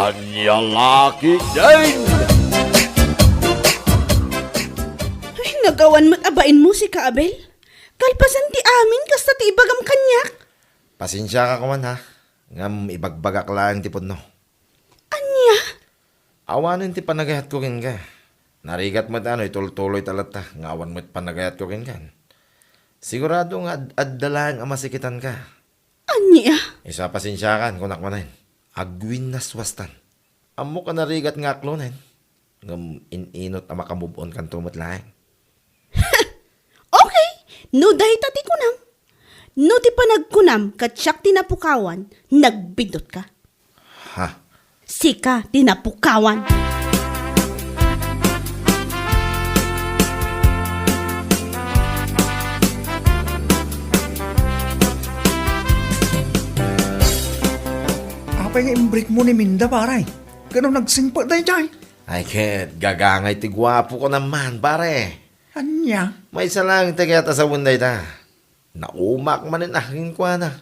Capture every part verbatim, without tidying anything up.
Ania la ketdin? Ay, nagawan met a bain musika, Abel. Kalpasan ti amin, kasta ti ibagam kaniak. Pasensiaka koma, ha? Ngem ibagbagak laeng ti pudno. Ania? Awanen ti panagayatko kenka. Narigat met a no itultuloy ta latta nga awan met panagayatko kenka. Sigurado nga ad-, adda laeng a masikitanka. Ania? Isu a pasensiakan, kunak manen. Agwinnaswastan. Ammok a narigat nga aklonen. Ngem in-inot a makamove-on kanto met laeng. Okay, no dayta ti kunam. No ti panagkunam ket siak ti napukawan, nagbindotka. Ha? Sika ti napukawan. Apay nga imbreak mo ni Minda, pare? Ngano nagsingpet daydiay? Ay, ket gagangay ti guapo ko naman, pare. Ania? Maysa laeng ti kayat a sawen dayta. Naumak manen a kenkuana.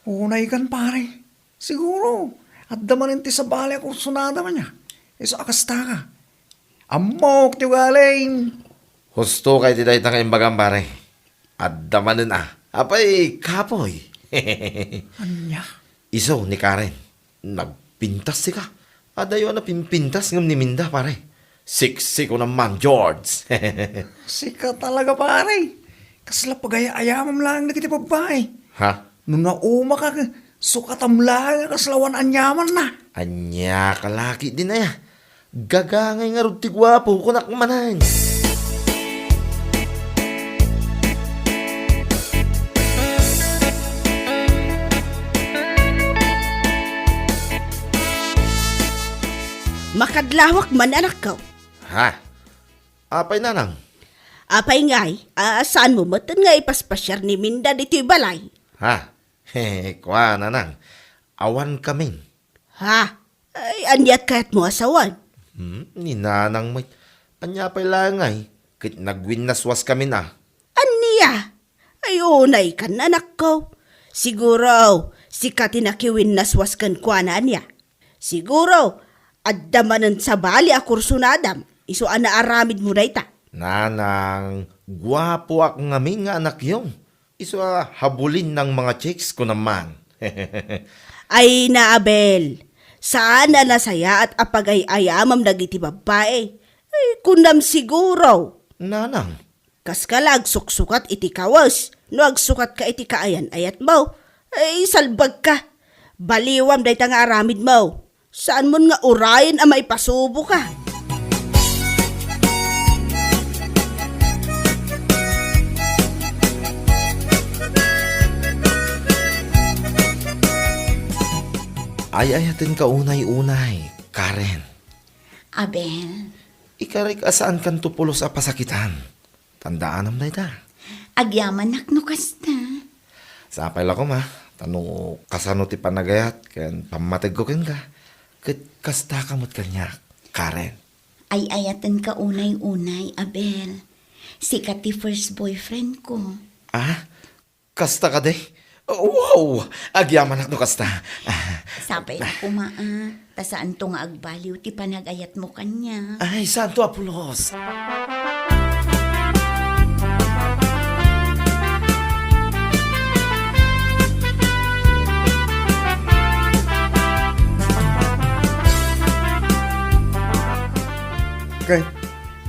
Unaykan, pare. Siguro, adda manen ti sabali a kursunada man ya. Isu a kasta ka. Ammok ti ugaling. Husto kay ti dayta nga imbagam, pare. Adda manen a. Apay, kapoy. Ania? Isu ni Karen. Nagpintas sika. Adayo a napimpintas ngem ni Minda, pare. Sexy ko naman, George. Sika talaga, pare. Kasla pagay-ayamam laeng dagiti babbai. Ha? No naumak ka, sukatam laeng a kasla awan aniamanna. Ania ka laki din aya? Gagangay ngarud ti guapo, kunak manen. Makadlawak man, anakko. Ha? Apay, nanang? Apay ngay, a, saanmo metten nga ipaspasiar ni Minda ditoy balay? Ha? He, kua, nanang. Awan kamin. Ha? Ay, aniat kayatmo a sawen? Hmm, ni nanang met. Ania pay laeng ngay, ket nagwinnaswas kamin a. Ania? Ay, unaykan, anakko. Siguro, sika ti nakiwinnaswas kenkuana, ania? Siguro, adda manen sabali a kursunadam, isu a naaramidmo dayta. Nanang, guapoak ngamin nga anakyo. Isu a habulin nang mga chicks ko naman. Ay na, Abel, saan a nasayaat a pagay-ayamam dagiti babbai. Ay, kunam siguro. Nanang. Kaska la agsuksukat iti kawes, no agsukatka iti kaayan-ayatmo. Ay, salbagka. Baliwam dayta nga aramidmo. Saanmon nga urayen a maipasuboka. Ay-ayatenka unay-unay, Karen. Abel. Ikarik a saankanto pulos a pasakitan. Tandaanam dayta. Agyamanak no kasta. Sapay la koma, ta no kasano ti panagayat ken pammategko kenka, ket kastaka met kaniak, Karen. Ay-ayatenka unay-unay, Abel. Sika ti first boyfriend ko. Ah? Kasta kadi? Wow! Agyamanak no kasta. Ah. Sapay la koma, a. Ta saanto nga agbaliw ti panagayatmo kaniak. Ay, saanto a pulos. Okay.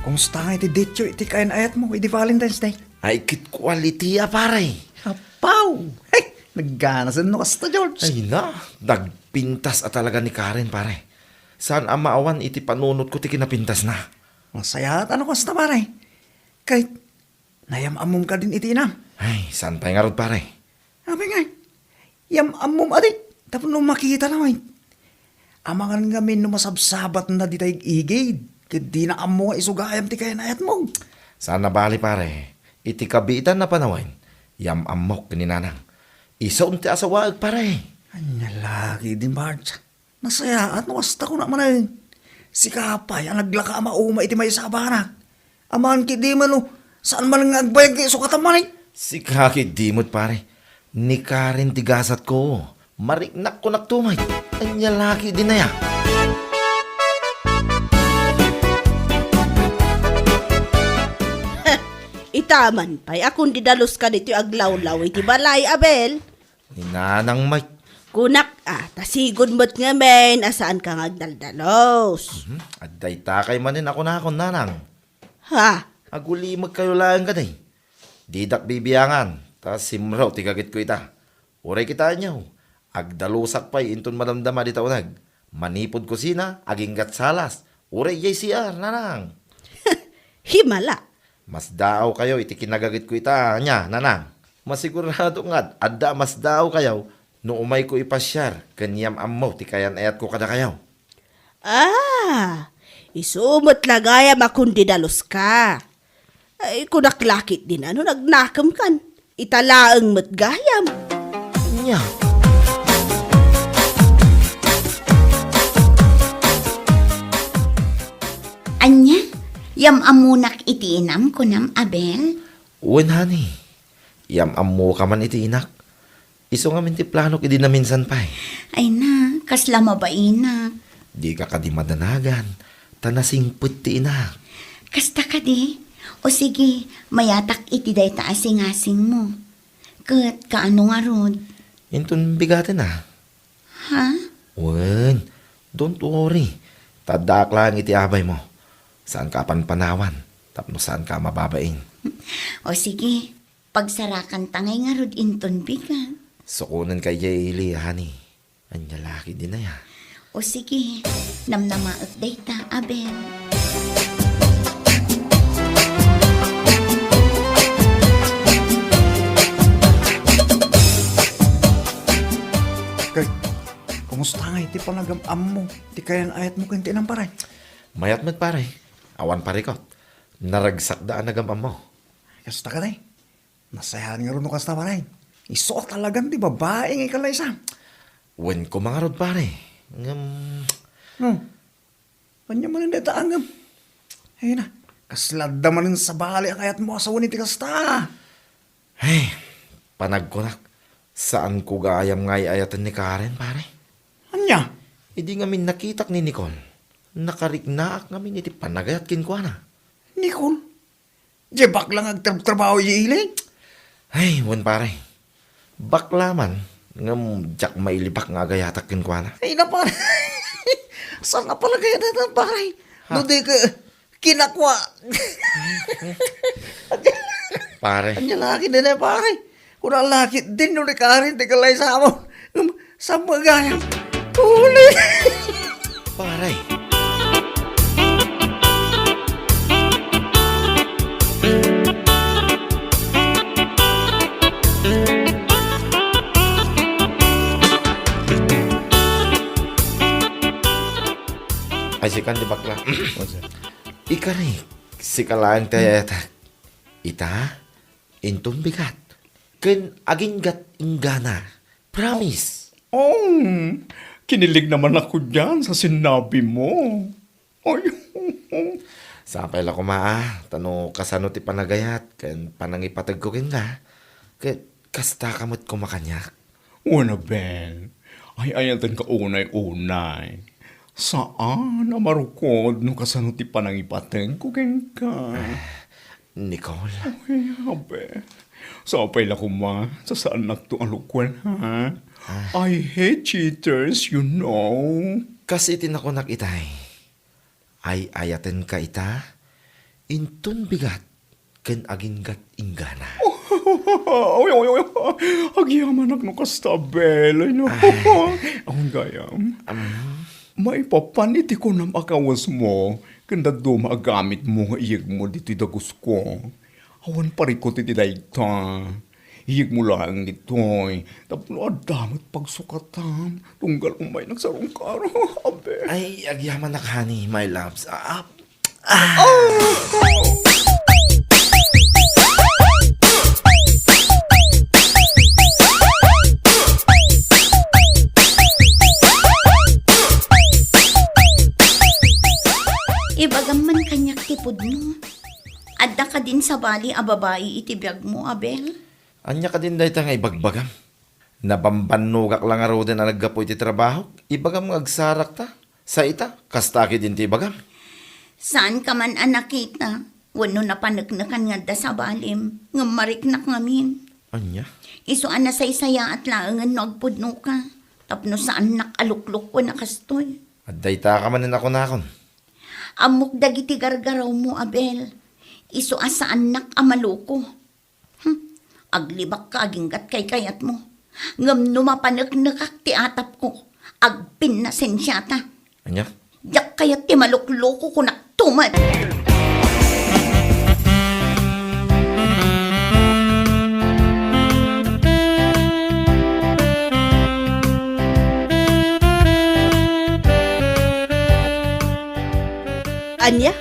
Kumusta nga iti date yo iti kaayan-ayatmo idi Valentine's Day? Ay, ket quality a, pare. Apaw! Hey, nagganasen no kasta, George. Ay na, nagpintas a talaga ni Karen, pare. Saan a maawan iti panunotko ti kinapintasna. Nasayaat a no kasta, pare. Ket, nayam-ammom kadin iti inam. Ay, saan pay ngarud, pare? Apay ngay, yam-ammom adi, tapno makitana met. Amangan ngamin no masabsabatna dita igid, ket dina ammo nga isu gayam ti kaayan-ayatmo. Saan a bali, pare. Iti kabiitan a panawen, yam-ammok ken ni nanang. Isu ti asawaek, pare. Ania la ketdin, Marge? Nasayaat no kasta, kunak manen. Sika pay a naglaka a mauma iti maysa a bana. Amangan ketdi met no saan manen nga agbayag nga isukatam manen. Sika ketdi met, pare. Ni Karen ti gasatko. Mariknak, kunak to met. Ania la ketdin aya? Itaman pay a kundi daluska ditoy aglawlaw iti balay, Abel. Ni Nanang Mike. Kunak, ah, ta sigud met ngamin a saanka nga agdaldalus. Mhm. Adda itakay manen a kunakon, Nanang. Ha? Agulimekkayo laeng kadi. Didak bibiangan, ta simrek ti gagitko ita. Uray kitaenyo, agdalusak pay inton madamdama dita uneg. Manipud kusina, aginggat salas. Uray idiay C R, Nanang. Himala. Masdaawkayo iti kinagagitko ita, ania, Nanang? Masigurado nga adda a masdaawkayo no umayko ipasiar ken yam-ammo ti kayan-ayatko kadakayo. Ah, isu met la gayam a kundi daluska. Ay, kunak la ketdin a no nagnakemkan, ita laeng met gayam. Ania? Ania? Yam-ammonak iti inam, kunam, Abel? Wen, honey. Yam-ammoka man iti inak. Isu ngamin ti planok idi naminsan pay. Ay na, kasla mabainak. Dika kadi madanagan, ta nasingpet ti inak. Kasta kadi? O sige, mayatak iti dayta a singasingmo. Ket kaano ngarud? Inton bigaten a. Ha? Wen, don't worry. Ta addaak laeng iti abaymo. Saanka a panpanawan, tapno saanka a mababain. O sige, pagsarakanta ngay ngarud inton bigat. Sukonenka idiay ili, honey. Ania la ketdin aya? O sige, namnamaek dayta, Abel. Kay, kumusta ngay ti panagam-ammo ti kayan-ayatmo ken ti inam, pare? Mayat met, pare. Awan parikot. Naragsakda a nagam-ammo. Kasta kadi? Nasayaat ngarud no kasta, pare. Isu a talagan ti babai nga ikalaysa. Wen koma ngarud, pare. Ngem, hmm. Ania manen dayta a ngem? Ay na, kasla adda manen sabali a kayatmo a sawen iti kasta. Ay, panagkunak, saanko gayam nga ay-ayaten ni Karen, pare. Ania? Idi ngamin nakitak ni Nicole, nakariknaak ngamin iti panagayat kenkuana. Nicole? Diay bakla nga agtrabtrabaho idiay ili? Ay, wen, pare. Bakla man, ngem diak mailibak nga agayatak kenkuana. Ay na, pare. Saan a pala kayatna, pare? Ha? No di ka kinakua. Pare. Ania la ketdin, pare? Kuna la ketdin no ni Karen ti kalaysamo. Ngem, saan met gayam? Uli! Pare. Ay, sika ti bakla. Ikari, sika laeng ti ayatek. Ita, inton bigat. Ken aginggat inggana. Promise. Oh, kinilig naman ako diyan sa sinabi mo. Ay. Sapay la koma, ah, ta no kasano ti panagayat ken panangipategko kenka, ket kasta ka met koma kaniak. Wen a, Ben, ay-ayatenka unay-unay. Saan a marukod no kasano ti panangipategko kenka. Ah, Nicole. Ay, abe. Sapay la koma, ta saannakto a lukuen, ha? Ah. I hate cheaters, you know. Kas iti nakunak itay, ay-ayatenka ita, inton bigat ken aginggat inggana. Oy, oy, oy, oy. Agyamanak no kasta, Bel. Ay, no. Ay. Awan gayam. Am. Maipapan iti kunam a kawesmo ken dadduma a gamitmo nga iyegmo ditoy dagusko. Awan parikot iti dayta. Iyegmo laeng ditoy tapno adda met pagsukatam tunggal umay nagsarungkaro. Abe. Ay, agyamanak, honey, my loves. Ah, ah. Ah! Ibagam man kaniak ti pudno. Adda kadin sabali a babai iti biagmo, Abel? Ania kadin dayta nga ibagbagam? Nabambannogak la ngaruden a naggapu iti trabahok. Ibagam nga agsarakta. Sa ita, kasta ketdin ti ibagam. Saanka man a nakita. Wenno napaneknekan nga adda sabalim, ngem mariknak ngamin. Ania? Isu a nasaysayaat laengen no agpudnoka, tapno saannak a luklukuen a kastoy. Adda ita ka manen a kunakon. Ammok dagiti gargarawmo, Abel. Isu a saannak a maluko. Hmm. Aglibakka aginggat kaykayatmo. Ngem no mapaneknekak ti atapko, agpinnasensiata. Ania? Diak kayat ti malukluko, kunakto met. Ania?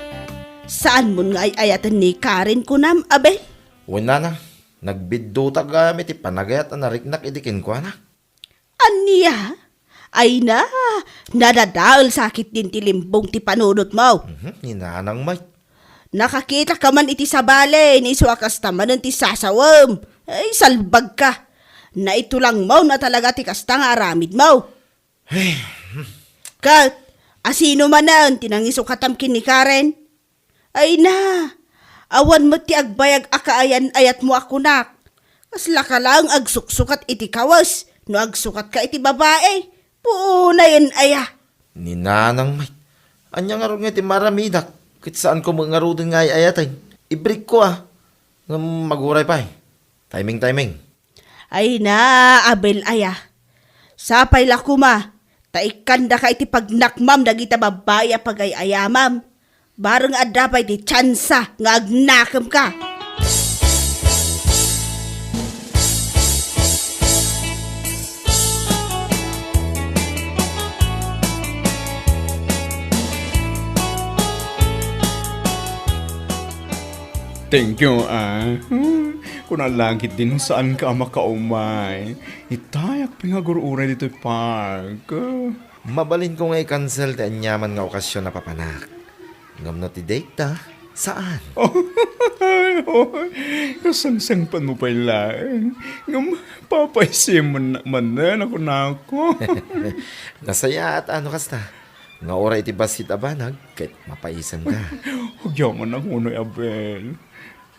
Saanmon nga ay-ayaten ni Karen, kunam, Abel? Wen, nana, nagbiddutak gayam iti panagayat a nariknak idi kenkuana. Ania? Ay na, nadadael sa ketdin ti limbong ti panunotmo. Mhm, ni Nanang Mike. Nakakita ka man iti sabali, ni isu a kasta manen ti sasawem. Ay, salbagka. Naitulangmo na talaga ti kasta nga aramidmo. Ay, hmm. Ket, asino manen ti nangisukatam ken ni Karen? Ay na, awan met ti agbayag a kaayan-ayatmo a kunak. Kaslaka laeng agsuksukat iti kawes no agsukatka iti babai. Puonayen aya. Ni Nanang Mike, ania ngarud nga iti maaramidak? Ket saanko met ngaruden nga ay-ayaten. Ibrikko a. Ngem aguray pay. Timing, timing. Ay na, Abel aya. Sapay la koma, ta ikkandaka iti pagnakmam dagita babbai a pagay-ayamam. Bareng adda pay ti tsansa nga agnakemka. Thank you, ah. Kuna la ketdin saanka a makaumay. Itayak pingagur-uray ditoy park. Mabalinko nga i-cancel ti aniaman nga okasion a papanak. Ngem no ti date ta, saan? Ay, oy, kasangsangpanmo pay laeng. Ngem papaisemon manen a kunako. Nasayaat a no kasta. Nga uray iti bassit a banag, ket mapaisemka. Agyaman a kunoy, Abel.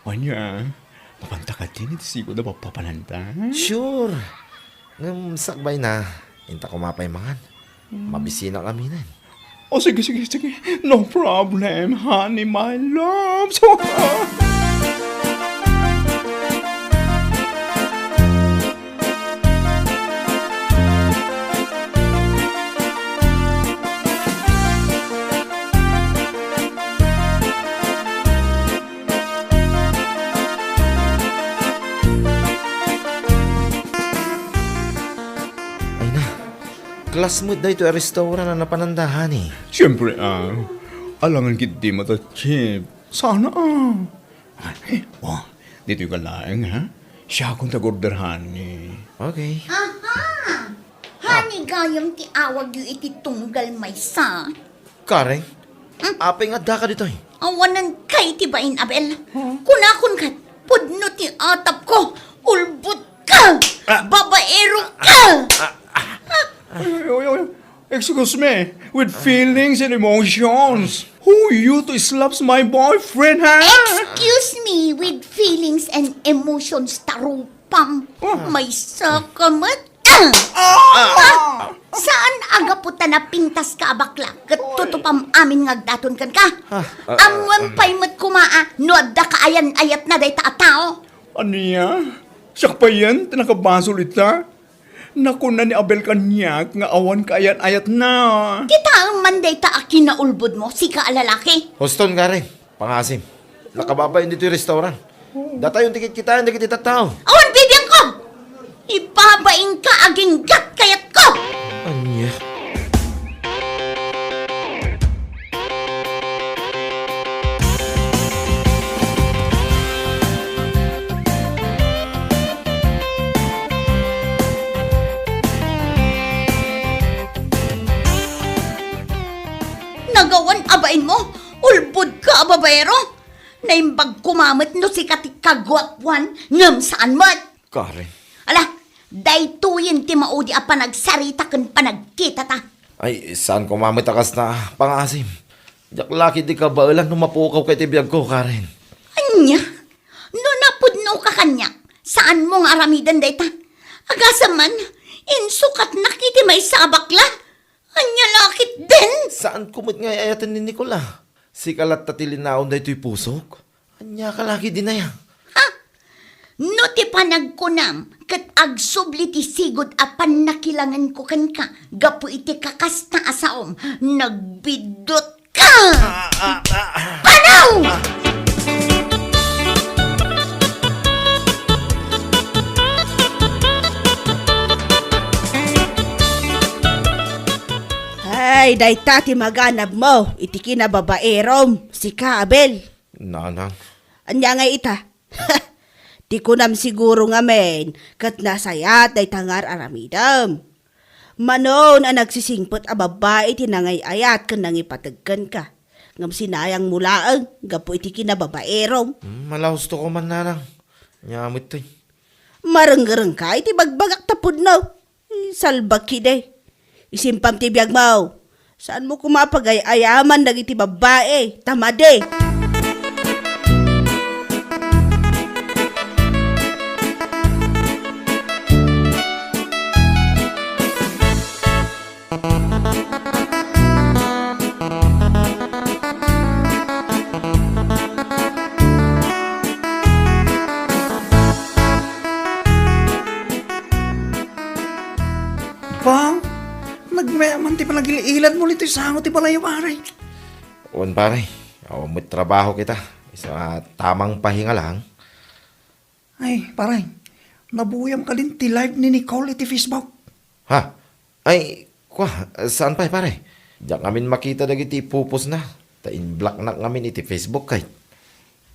Ania, mapanta kadin iti sigud a papapananta? Sure. Ngem sakbay na, inta koma pay mangan. Mabisinak aminen. O, sige, sige, sige. No problem, honey, my love. Ay na, class met daytoy a restaurant a napananda, honey. Siempre, ah. Alangan ketdi mata, Chief. Sana, ah. Ah, oh, ditoy ka laeng, ha? Siakon ti ag-order, honey. Okay. Aha! Honey gayam ti awagyo iti tunggal maysa. Karen, hmm? Apay nga addaka ditoy? Awanan kay ti bain, Abel. Huh? Kunakon ket, pudno ti atapko, ulbodka, ah, babaeroka. Ah, ah, ah. Ay, ay, ay, ay. Excuse me, with feelings and emotions. Who you to slaps my boyfriend, ha? Excuse me, with feelings and emotions, tarupam. Oh. Maysa ka met. Ah! Ah! Saan a gapu ta napintaska a bakla ket tutupam amin nga agdaton kenka? Ah, ah, ammoem pay met koma a no adda kaayan-ayatna dayta a tao. Ania? Siak payen ti nakabasol ita? Nakuna ni Abel kaniak nga awan kaayan-ayatna. Kitaem man dayta a kinaulbodmo, sika a lalaki. Huston, Karen. Pangasim. Nakababain ditoy restaurant. Datayon ti kitkitaen dagiti tattao. Awan bibiangko! Ibabainka aginggat kayatko! Ania? Nagawan a bainmo? Ulbodka a babaero? Naimbag koma met no sika ti kaguapuan, ngem saan met. Karen. Ala, daytoyen ti maudi a panagsarita ken panagkitata. Ay, saan koma met a kasta, pangasim. Diak la ketdi kabaelan no mapukaw ka iti biagko, Karen. Ania? No napudnoka kaniak, saanmo nga aramiden dayta. Agasem man, insukatnak iti maysa a bakla. Ania la ketdin? Saanko met nga ay-ayaten ni Nicole a. Sika latta ti linaon daytoy pusok. Ania ka la ketdi, Nayang? Ha? No ti panagkunam ket agsubli ti sigud a pannakilangenko kenka gapu iti kakasta a saom, nagbiddut ka! Ah, ah, ah, ah. Panaw! Ah. Ay, dayta ti maganabmo iti kinababaerom, sika, Abel. Nanang. Ania ngay ita? Ti kunam siguro ngamin, ket nasayat dayta nga ar-aramidem. Manon a nagsisingpet a babbai ti nangay-ayat ken nangipateg kenka. Ngem sinayangmo laeng gapu iti kinababaerom. Hmm, malausto ko man, Nanang. Nia met toy. Marengrengka iti bagbagak ta pudno. Salbag ketdi. Isimpam ti biagmo. Saanmo koma pagay-ayaman dagiti babbai. Ta madi. Bang, nagmeaman ti panagil-iladmo ditoy sango ti balayyo, pare. Wen, pare. Awan met trabaho kita. Isu a tamang pahinga lang. Ay, pare, nabuyam kadin ti live ni Nicole iti Facebook. Ha? Ay, kua, saan pay, pare? Diak ngamin makita dagiti ipupostna. Ta in-blocknak ngamin iti Facebook, kay.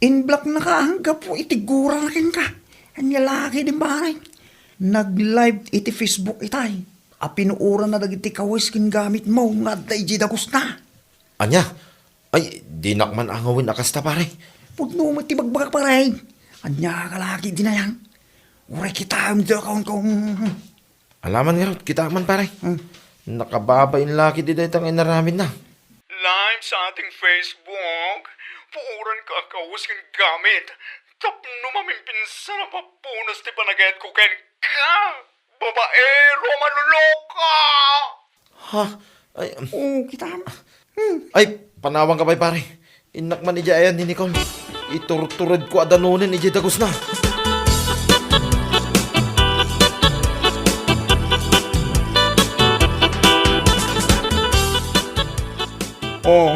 In-blocknaka gapu iti gurana kenka. Ania la ketdin, pare? Nag-live iti Facebook itay a pinuoranna dagiti kawes ken gamitmo nga adda idiay dagusna. Ania? Ay, dinak man angawen a kasta, pare. Pudno met ti bagbagak, pare. Ania ka la ketdi, Nayang? Uray kitaem ti accountko. Alaman ngarud, kitaem man, pare. Hmm. Nakababain la ketdi dayta nga inaramidna. Live sa ating Facebook, puoranka a kawes ken gamit. Tapno maminpinsan a papunas ti panagayatko kenka. Babaero a manuloka! Ha? Ay, um. Oh, kitaem. Hmm. Ay, panawanka pay, pare. Innak man idiay ayan ni Nicole. Iturturedko a danonen idiay dagusna. Oh,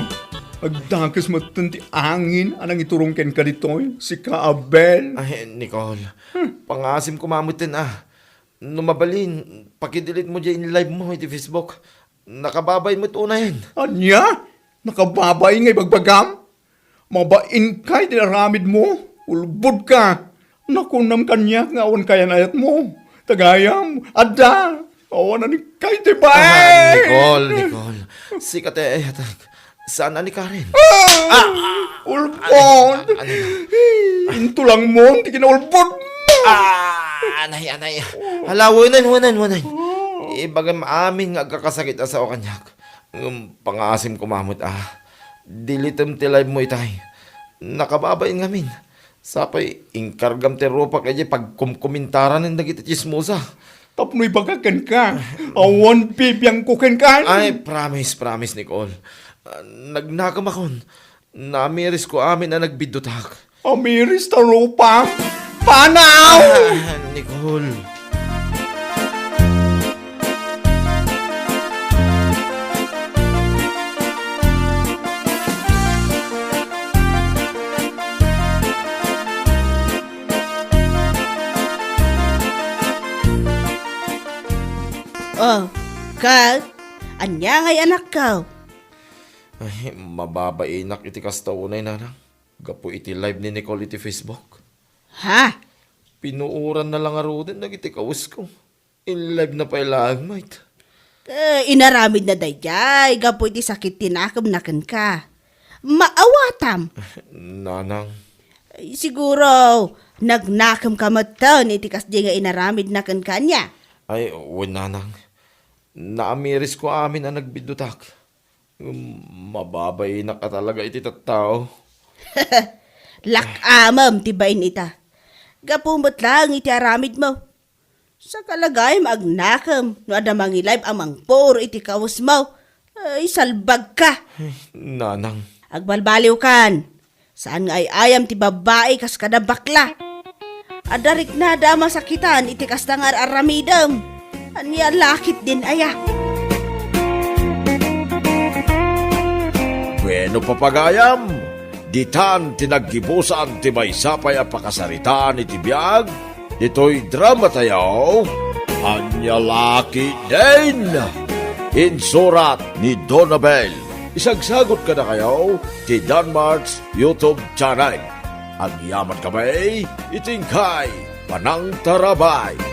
agdakes metten ti angin a nangiturong kenka ditoy, sika, Abel. Ay, Nicole, hmm, pangaasim koma metten, ah. No mabalin, pakidelete mo diay in-live mo iti Facebook. Nakababain met unayen. Ania? Nakababain nga ibagbagam? Mabainka iti aramidmo. Ulbodka. Nakunam kaniak nga awan kayan-ayatmo. Ta gayam, adda. Awan a nikka iti bain. Ah, Nicole, Nicole. Sika ti ayatek. Saan a ni Karen? Ah! Ah! Ulbod! Ano, ano, ano? Intulangmon ti kinaulbod mo! Ah! Anay, anay. Hala, wanan, wanan, wanan. Oh. Ibagam amin nga agkakasakit a sao kaniak. Ngem pangaasim koma met, ah. Deletem ti live mo itay. Nakababain ngamin. Sapay, inkargam ti rupak idiay pagkumkumentaran dagiti tsismosa. Tapno ibagak kenka, awan bibiangko kenka. Ay, promise, promise, Nicole. Ah, nagnakem akon. Namirisko amin a nagbiddutak. Amiris ta rupak? Panaw! Ah, Nicole. Oh, Carl, ania ngay anakko? Ay, mababainak iti kasta unay, Nanang. Gapu iti live ni Nicole iti Facebook. Ha? Pinuoranna la ngaruden dagiti kawesko. In-live na pay laeng met. Eh, inaramidna daydiay gapu iti sakit ti nakemna kenka. Maawatam. Nanang. Siguro, nagnakemka metten iti kasdi nga inaramidna kenka, ania? Ay, wen, Nanang. Naamirisko amin a nagbiddutak. Mababainak a talaga iti tattao. Lak-amem ti bain ita. Gapu met laeng iti aramidmo. Sakala gayam agnakem no adda mangi-live a mangpuro iti kawesmo. Ay, salbagka. Nanang. Agbalbaliwkan. Saan nga ay-ayam ti babbai kas kada bakla. Adda riknada a masakitan iti kasta nga ar-aramidem. Ania la ketdin aya? Bueno, papagayam, ditan ti naggibusan ti maysa pay a pakasaritaan iti biag ditoy dramatayo, Ania la ketdin? Insurat ni Donabel. Isagsagot kadakayo ti Danmart's YouTube channel. Agyamankami iti inkay panangtarabay.